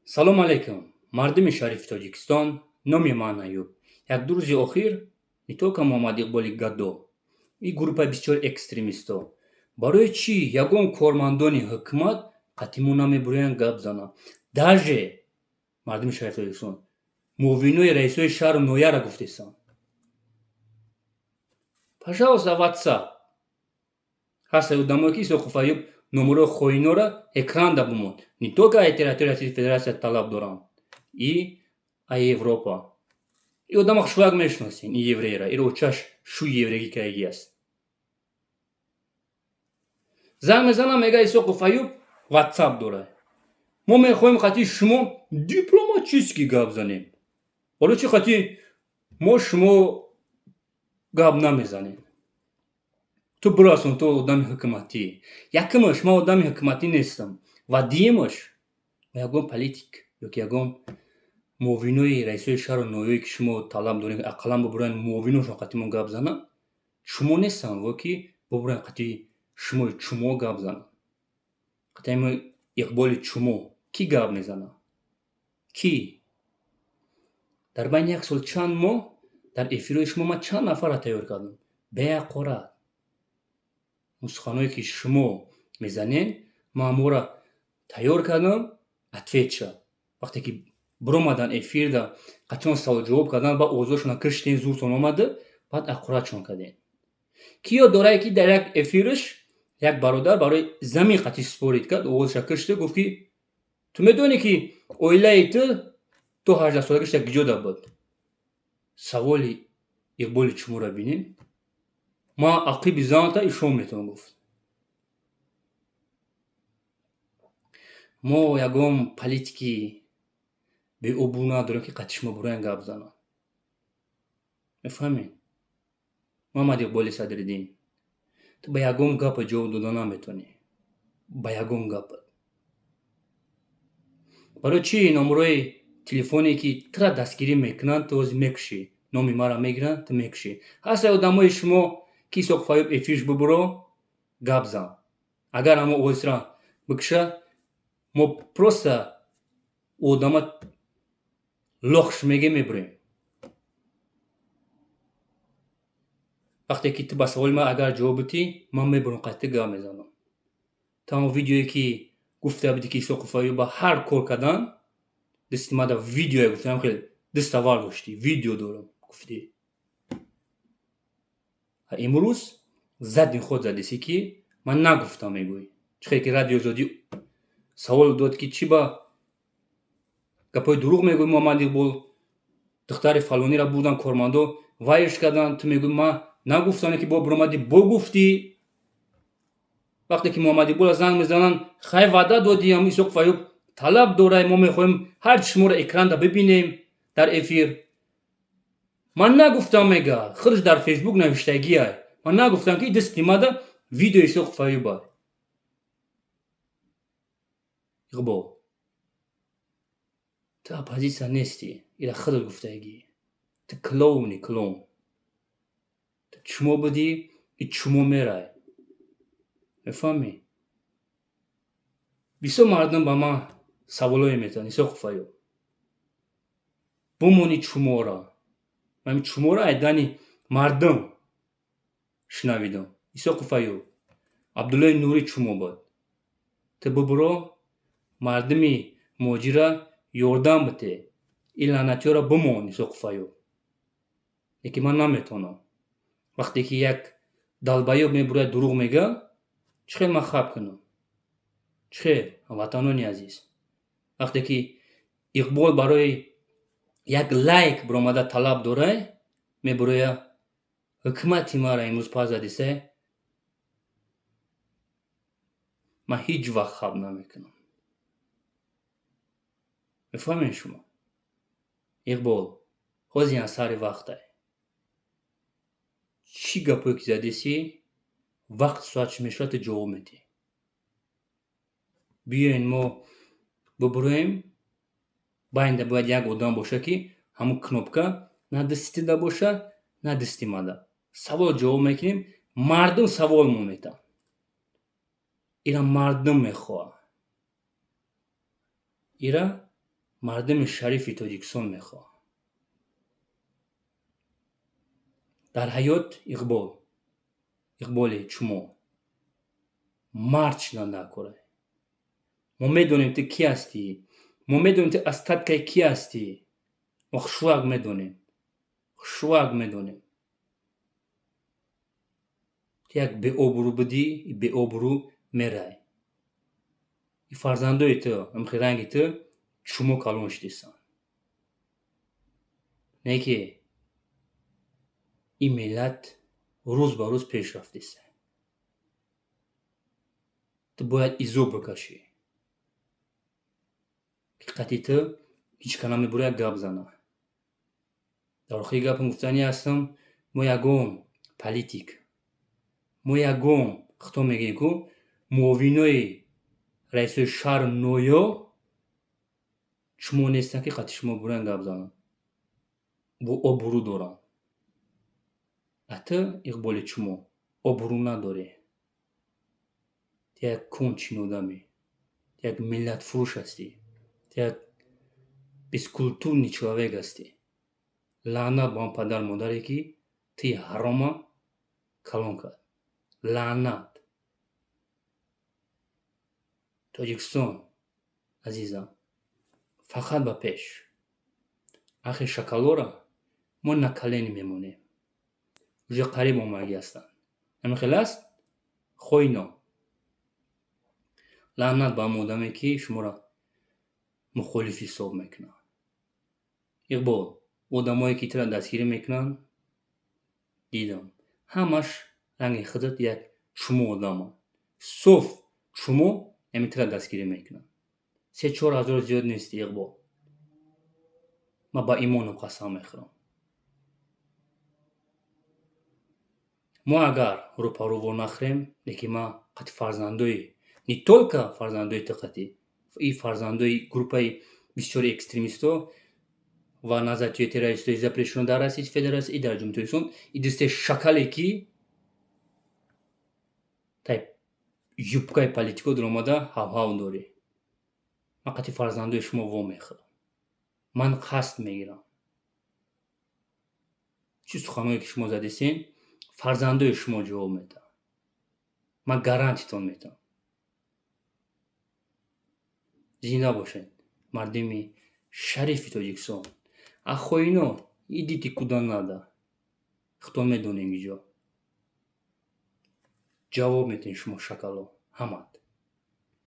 Салом алейкум, мардуми шарифи Тоҷикистон. Номи ман Аюб. Як-ду рӯзи охир не только Муҳаммад Иқболи Гадо и группаи бисёри экстремистҳо, барои чӣ ягон кормандони ҳукумат қатъи мо намебурӯянд гап зананд? Даже, мардуми шарифи Тоҷикистон, муовинои раисои шаҳру ноҳияро гуфтесам. Пожалуйста, WhatsApp ҳастад, одамое ки Исоқов Аюб номерои хоинора экранда бимон. Не только ай территория Российской Федерация талаб дорам, и ай Европа. И одама хушвак мешиносен, и еврейра, иро очаш шӯи еврегӣ каягӣ аст. Занг мезанам, мега: «Исоқов Аюб WhatsApp дорад, мо мехоҳем қатъи шумо дипломатически гап занем. Барои чӣ қатъи мо шумо гап намезанем?» Ту бирасон, ту одами ҳукуматӣ. Якумаш, ман одами ҳукуматӣ нестам, ва дуюмаш, ягон политик ёки ягон муовинои раисои шаҳру ноҳияе, ки шумо талаб дорем, ақаллан бубуранд, муовиношон қатъи мо гап зананд. Шумо нестам во ки бубуранд, қатъи шумои чумо гап зананд. Қатъи мо Иқболи чумо кӣ гап мезанад? Кӣ? Дар байни як сол чанд моҳ дар эфирҳои шумо ман чанд нафарро тайёр кардам беақорат. Суханҳое, ки шумо мезанед, ман ҳамонро тайёр кардам, ответша. Вақте ки биромадан эфирда, қатъиён саволҷавоб кардан, баъд овозҳошонро киштем, зуртон омада, баъд аққуратшон кардем. Кӣ ёд дорад, ки дар як эфираш як бародар барои замин қатъи спорить кард, овозаша кишта, гуфт, ки ту медонӣ, ки оилаи ту то 18-солагиш дар куҷода буд? Саволи Иқболи чуморо бинем. Ман ақиби занта ишон метавон гуфт. Мо ягон политики беобрӯ надорем, ки қатъи шумо буроян гап занам. Мефаҳмед, Муҳаммад Иқболи Садриддин, ту ба ягон гапа ҷавоб дода наметавонӣ, ба ягон гапа. Барои чӣ номерои телефоне, ки тура дастгирӣ мекунанд, ту ҳозир мекушӣ, номи маро мегиранд, ту мекушӣ? Ҳастанд одамои шумо, ки Исоқов Аюб эфирш бубуро, гап зан. Агар ҳамо овозра бикуша, мо просто одама лохш мегем, мебурем. Вақте ки ту ба саволи ман агар ҷавоб битӣ, ман мебурам, қатъи гап мезанам. Ту ҳамон видеое, ки гуфта будӣ, ки Исоқов Аюб ба ҳар кор кардан дасти мада видеое, гуфтам, хел даста вар доштӣ, видео дорам гуфтӣ. Имрӯз задин худ задисӣ, ки ман нагуфтам, мегӯӣ. Чӣ хел ки Радио Озодӣ савол дод, ки чӣ ба гапҳои дурӯғ мегӯӣ, Муҳаммад Иқбол, духтари фалониро бурдан, кормандо вайш кардан, ту мегӯӣ: «Ман нагуфтам», ки бо биромадӣ, бо гуфтӣ. Вақте ки Муҳаммад Иқболро занг мезананд, хай, ваъда додӣ, ҳам Исоқов Аюб талаб дорад, мо мехоҳем ҳарчи шуморо экранда бибинем дар эфир. «Ман нагуфтам», мега, худаш дар Фейсбук навиштагиай: «Ман нагуфтам, ки дасти мада видео Исоқов Аюба». Иқбол, ту оппозитсия нестӣ, ира худат гуфтагӣ. Ту клоуни, клоун. Ту чумо будӣ и чумо мерай, мефаҳмӣ? Бисёр мардум ба ман саволое метаванд: «Исоқов Аюб, бумони чумора». Ман чумора айдани мардум шунавидам. Исоқов Аюб, Абдуллои Нурӣ чумо буд. Ту бубуро, мардуми муҳоҷира ёрдам бите, ин лаънатиёро бумон, Исоқов Аюб. Лекин ман наметавонам. Вақте ки як долбоёб мебурад, дурӯғ мега, чӣ хел ман хаб кунам? Чӣ хел, ҳамватанони азиз? Вақте ки Иқбол барои як лайк биромада талаб дорад, мебуроя, ҳукумати маро имрӯз пас задисе, ман ҳеҷ вақт хаб намекунам. Мефаҳмед шумо? Иқбол, ҳозир сари вақтай. Чӣ гапое ки задисӣ, вақт соат чӣ мешавад, ту ҷавоб медиҳӣ. Биёен, мо бубуроем. Байнда бояд як одам боша, ки ҳамун кнопка на дасти туда боша, на дасти мада. Савол ҷавоб мекунем, мардум савол мо метаванд. Ира мардум мехоҳад, ира. Мардуми шарифи Тоҷикистон мехоҳад. Дар ҳаёт Иқбол, Иқболи чумо мард шудан дар кора. Мо медонем, ту кӣ ҳастӣ, мо медонем, ту остаткаи кӣ ҳастӣ. Мо хушвак медонем, хушвак медонем. Ту як беобрӯ будӣ, беобрӯ мерай. И фарзандои ту ҳамхел ранги ту чумо калон шудистанд. Не ки ин миллат рӯз ба рӯз пеш рафтиста. Ту бояд изо бикашӣ, ки қати ту ҳеҷ ка намебурад гап зана. Дар охири гапам гуфтанӣ ҳастам: мо ягон политик, мо ягон хито мегӯем, ку муовинои раисои шаҳру ноҳиё шумо нестанд, ки қати шумо буран гап зананд. Бо обрӯ доранд. А ту, Иқболи чумо, обрӯ надорӣ. Ту як конченый одамӣ, ту як миллатфурӯш ҳастӣ, ту як бескультурный человек ҳастӣ. Лаънат ба он падару модаре, ки туи ҳарома калон кард. Лаънат. Тоҷикистон азизам, фақат ба пеш. Ахи шакалора мо на колени мемонем. Уже қариб омадагӣ ҳастанд. Ҳамин хел аст? Хоино. Лаънат ба ҳамон одаме, ки шуморо мухолиф ҳисоб мекунад. Иқбол, одамое, ки туро дастгирӣ мекунанд, дидам. Ҳамаш ранги худат як чумо одаманд. Соф чумо ҳамин туро дастгирӣ мекунанд. 3-4 ҳазор зиёд нести, Иқбол. Ман ба имонам қасам мехӯрам. Мо агар рӯпарӯ во нахӯрем, лекин ман қати фарзандои, не только фарзандои ту, қати и фарзандои группаи бисёри экстремистҳо ва назарияи террористои запрещено дар Российской Федерация и дар Ҷумҳурии Тоҷикистон, и дастаи шакале, ки тай юбкаи политико даромада ҳавҳав дорӣ. Ман қати фарзандои шумо во мехӯрам. Ман қасд мегирам. Чӣ суханҳое, ки шумо задистен, фарзандои шумо ҷавоб медиҳанд. Ман гарантитон медиҳам. Зинда бошед, мардуми шарифи Тоҷикистон. А хоино, идите куда надо. Худтон медонем иҷо. Ҷавоб медиҳем шумо шакало ҳамат.